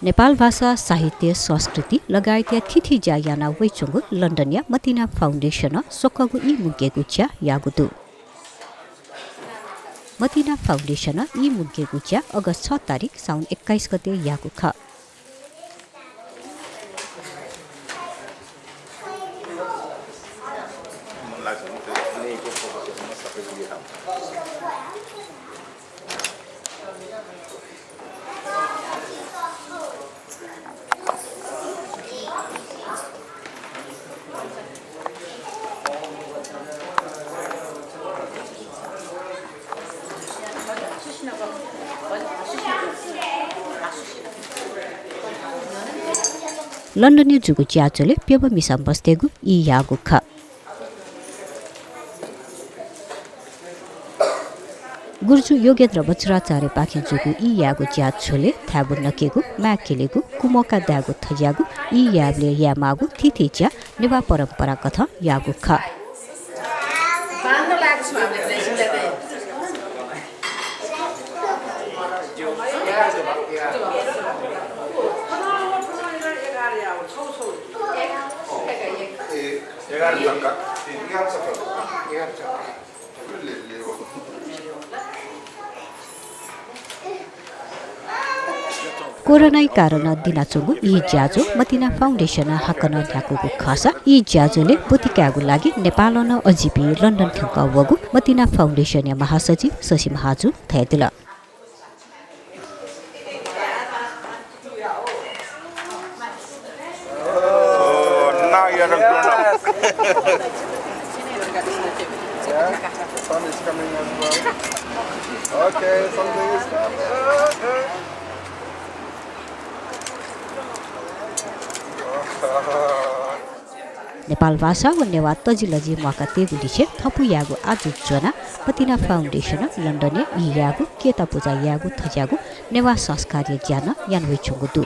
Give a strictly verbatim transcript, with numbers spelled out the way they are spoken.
नेपाल भाषा, साहित्य, संस्कृति लगायतया थीथी ज्या याना वइच्वंगु लन्डनया मतिना फाउन्डेसनं स्वकःगु ई मुंकेगु ज्या याःगु दु। मतिना फाउन्डेसनं ई मुंकेगु ज्या अगस्त छ तारिख साउन एक्काइस गते याःगु खः। लन्डनय् जूगु ज्याझ्वलय् प्यम्ह मिसा मस्तय्गु ई याःगु खः। गुरुजु योगेन्द्र वज्राचार्यपाखें जूगु ई याःगु ज्याझ्वलय् थाय्बु नकेगु, माय् क्यलेगु, कुमोका दायेगु थज्याःगु ई यायेबलय् यायेमाःगु थीथी ज्या नेवाः परम्परा कथं याःगु खः। कोरोनाया कारणं दिनाच्वंगु ई ज्याझ्वः मतिना फाउन्डेसनं हाकनं न्ह्याकूगु खःसा ई ज्याझ्वलय् ब्वति कायेगु लागि नेपालं नं अजिपिं लन्डन थ्यंकः वःगु मतिना फाउन्डेसनया महासचिव शशि महाजु धयादिल। Oh, now you have a grown up. Yeah, the sun is coming as well. Okay, something is coming. Nepal भाषा व नेवाः तजिलजि म्वाका तयेगु लिसे थपु यायेगु आजु ज्वनाः मतिना फाउन्डेसनं लन्डनय् ई यायेगु, केता पुजा यायेगु थज्याःगु नेवाः संस्कारया ज्या नं याना वइच्वंगु दु।